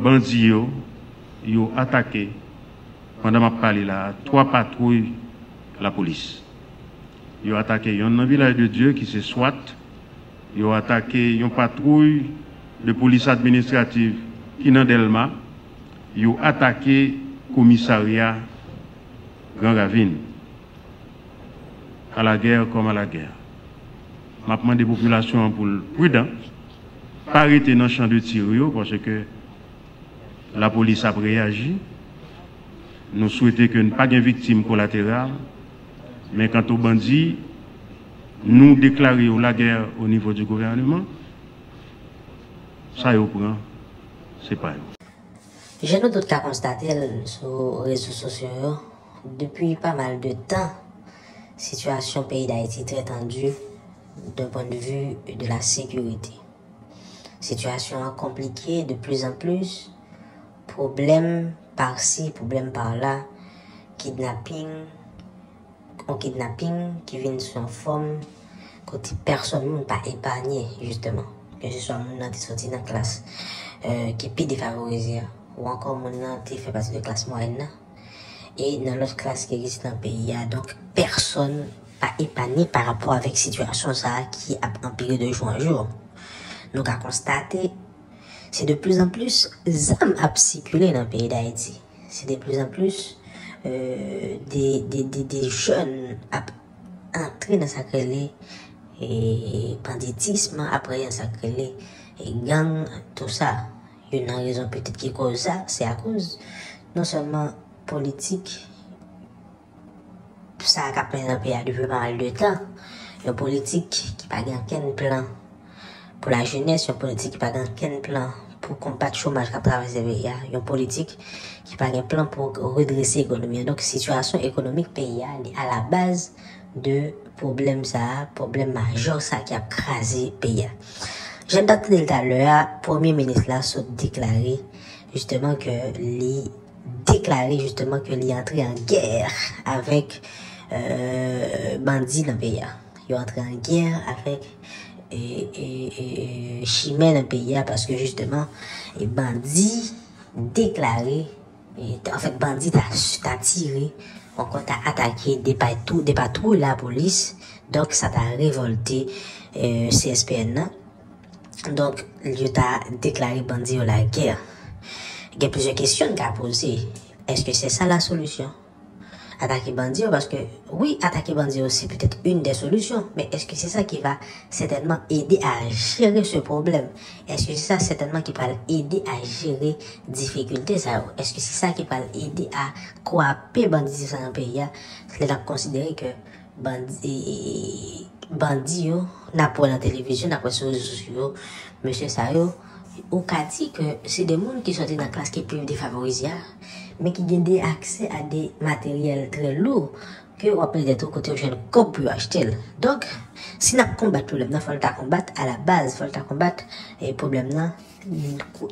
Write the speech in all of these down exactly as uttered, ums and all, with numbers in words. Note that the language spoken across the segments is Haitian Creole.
Bandi yo, yo atake, pandan m ap pale la a, twa patwouy lapolis. Yo atake yonn nan Vilaj de Dye, ki se swat. Yo atake yon patwouy de polis administrativ ki nan Dèlma. Yo atake komisarya Gran Ravin. À la guerre comme à la guerre. M ap mande popilasyon an pou l pridan, pa rete nan chan de tir yo, paske lapolis ap reyaji. Nou swete ke n pa gen viktim kolateral, men kanto bandi, nou deklare yo lagè o nivo di gouvèneman. Sa yo pran, se pa yo. Jan nou tout ka konstate l sou rezo sosyo yo, depi pa mal de tan, sitiyasyon peyi Dayiti trè tandi d'un point de vue de la sécurité. Sitiyasyon an konplike de plus en plus, pwoblèm parsi, pwoblèm pa la, kidnaping, yon kidnaping ki vin sou yon fòm kote pèsòn moun pa epanye, jisteman. Keseswa moun nan te soti nan klas ki pi defavorize a, ou ankò moun nan te fè pati de klas mwayèn nan, e nan lòt klas ki egziste nan peyi a. Donk, pèsòn pa epanye pa rapò avèk sitiyasyon sa a ki ap anpire de jou an jou. Nou ka konstate, se de plus en plus zam ap sikile nan peyi Dayiti. Se de plus en plus de, de, de, de jèn ap antre nan sa k rele banditism, apre sa k rele gang, tou sa. Youn nan rezon petèt ki koz sa, se akoz non sèlman politik sa k ap mennen nan peyi a depi pa mal de tan, yon politik ki pa gen okenn plan pou lajenès, yon politik ki pa gen okenn plan pou konbat chomaj k ap travèse peyi a, yon politik ki pa gen plan pou redrese ekonomi an. Donk, sitiyasyon ekonomik peyi a, li alabaz de pwoblèm sa a, pwoblèm majè sa a ki ap kraze peyi a. Jan n t ap tande l talè a, premye minis la sot deklare jisteman ke li deklare jisteman ke li antre an gè avèk bandi nan peyi a. Yo antre an gè avèk chimè nan peyi a, paske jisteman bandi deklare, anfèt, bandi ta tire, ankò ta atake de patwouy lapolis. Donk, sa ta revòlte C S P N nan. Donk, yo ta deklare bandi yo lagè. Gen plizyè kesyon n ka poze. Èske se sa la solisyon? Atake bandi yo, paske wi, atake bandi yo se petèt youn dè solisyon, men èske se sa ki va sètènman ede a jere se pwoblèm? Èske se sa sètènman ki pral ede a jere difikilte sa yo? Èske se sa ki pral ede a kwape banditis la nan peyi a? Lè n ap konsidere ke bandi, bandi yo, n ap wè nan televizyon, n ap wè sou rezo sosyo yo, mesye sa yo, ou ka di ke se de moun ki soti nan klas ki pi defavorize a, men ki gen de aksè a de materyèl trè lou, ke w ap mete tou kote w jwenn kòb pou yo achte l. Donk, si n ap konbat pwoblèm nan, fò l ta konbat alabaz, fò l ta konbat pwoblèm nan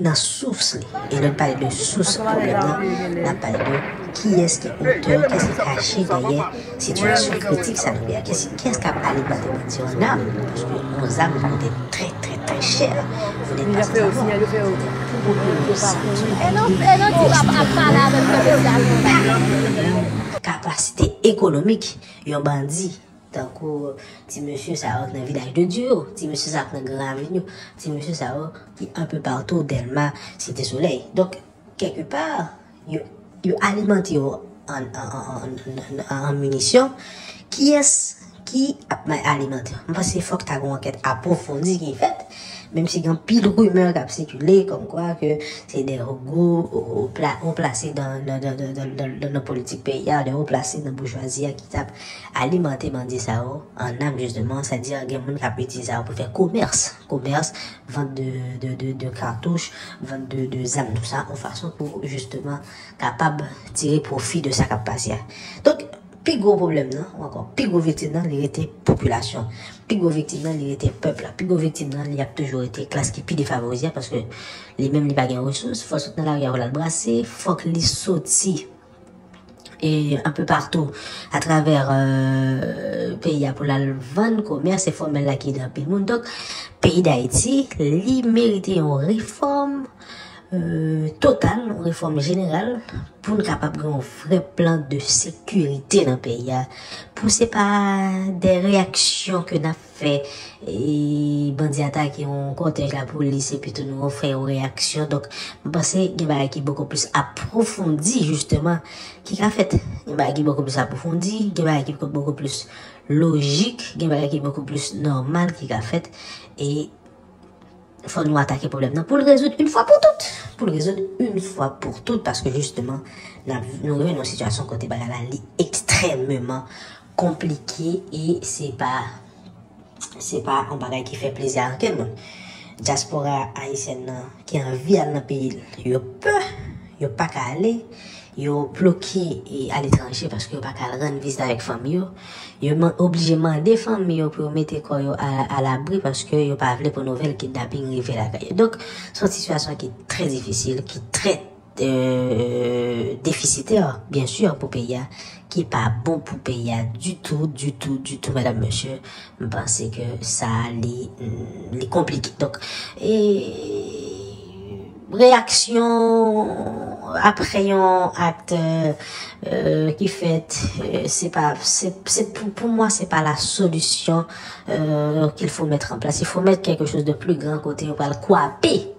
nan sous li. E lè n pale de sous pwoblèm nan, n ap pale de kiyès ki otè, kiyès ki kache dèyè sitiyasyon kritik sa nou ye a. Kiyès, kiyès k ap alimante bandi yo? Yon zam, paske yon zam li koute trè, trè, trè chè. Fò n pase sa. Kapasite ekonomik yon bandi. Tankou ti mesye sa yo k nan Vilaj de Dye yo, ti mesye sa yo k nan Gran Ravin yo, ti mesye sa yo ki anpe patou, Dèlma, Site Solèy. Donk, kèlkepa, yo, yo alimante yo an, an, an, an, an, an minisyon. Kiyès ki ap alimante yo? Mwen panse fòk ta gen yon ankèt apwofondi ki fèt, menm si gen anpil rimè k ap sikile, kòmkwa ke se de gwo o, o, pla, o plase nan, nan, nan, nan, nan, nan, nan politik peyi a, de o plase nan boujwazi a ki t ap alimante bandi sa yo an nam, jisteman, sètadi gen moun k ap itilize sa yo pou fè komès, komès, vant de, de, de, de katouch, vant de, de zam, tou sa, yon fason pou, jisteman, kapab tire pwofi de sa k ap pase a. Donk, pi gwo pwoblèm nan, ou ankò, pi gwo viktim nan, li rete popilasyon. Pi gwo viktim nan, li rete pèp la. Pi gwo viktim nan, li ap toujou rete klas ki pi defavorize a, paske li menm, li pa gen resous, fò l sot nan lari a pou l al brase, fòk li soti e, anpe patou atravè, euh, peyi a pou l al vann, komès enfòmèl la ki ede anpil moun. Donk, peyi Dayiti, li merite yon refòm, euh, total, yon refòm jeneral, pou n kapab gen yon vrè plan de sekirite nan peyi a. Pou se pa de reyaksyon ke n ap fè, e bandi atake yon kòtèj lapolis, epi tou nou fè yon reyaksyon. Donk, mwen panse gen bagay ki bokou plis apwofondi, jisteman, ki ka fèt. Gen bagay ki bokou plis apwofondi, gen bagay ki bokou plis lojik, gen bagay ki bokou plis nòmal ki ka fèt. E fò nou atake pwoblèm nan pou l rezoud yon fwa pou tout. Pou l rezoud yon fwa pou tout, paske jisteman, n ap, nou rive nan yon sitiyasyon kote bagay la li ekstrèmeman konplike e se pa, se pa yon bagay ki fè plezi a ankenn moun. Dyaspora ayisyèn nan ki anvi al nan peyi l, yo pè, yo pa ka ale, yo bloke e aletranje paske yo pa ka al rann vizit avèk fanmi yo. Yo man- oblije mande fanmi yo pou yo mete kò yo a- alabri paske yo pa vle pou nouvèl kidnaping rive lakay yo. Donk, se yon sitiyasyon ki trè difisil, ki trè, euh, defisitè, byen si, pou peyi a, ki pa bon pou peyi a ditou, ditou, ditou, medam, mesye. M panse ke sa, li, li konplike. Donk, e reyaksyon apre yon ak, euh, ki fèt, euh, se pa, se, se pou, pou mwen, se pa la solution, euh, qu'il faut mettre en place. Il faut mettre quelque chose de plus grand kote yo pral kwape,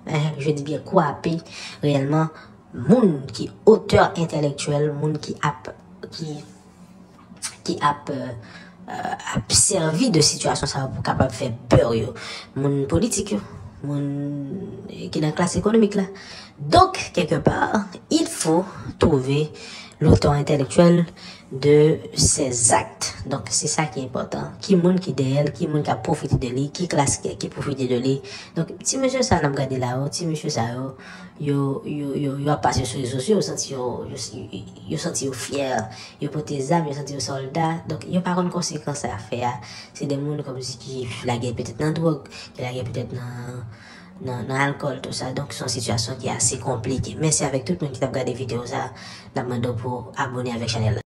hein, je dis bien kwape, reyèlman, moun ki otè entèlektyèl, moun ki ap, ki, ki ap, euh, euh, ap sèvi de sitiyasyon sa yo pou kapab fè pè yo. Moun politik yo, moun ki nan klas ekonomik la. Donk, quelque part, il faut trouver l'auteur intellectuel de ses actes. Donk, se sa ki enpòtan. Ki moun ki dèyè l, ki moun k ap pwofite de li, ki klas ki, ki pwofite de li. Donk, ti mesye sa n ap gade la yo, ti mesye sa yo, yo, yo, yo, yo ap pase sou rezo sosyo, yo santi yo, yo, yo santi yo fyè, yo pote zam, yo santi yo sòlda. Donk, yo pa konn konsekans afè a. Se de moun kòmsi ki lage petèt nan dwòg, ki lage petèt nan, nan, nan alkòl, tou sa. Donk, se yon sitiyasyon ki ase konplike. Mèsi avèk tout moun ki t ap gade videyo sa. N ap mande w pou abone avèk chanèl la.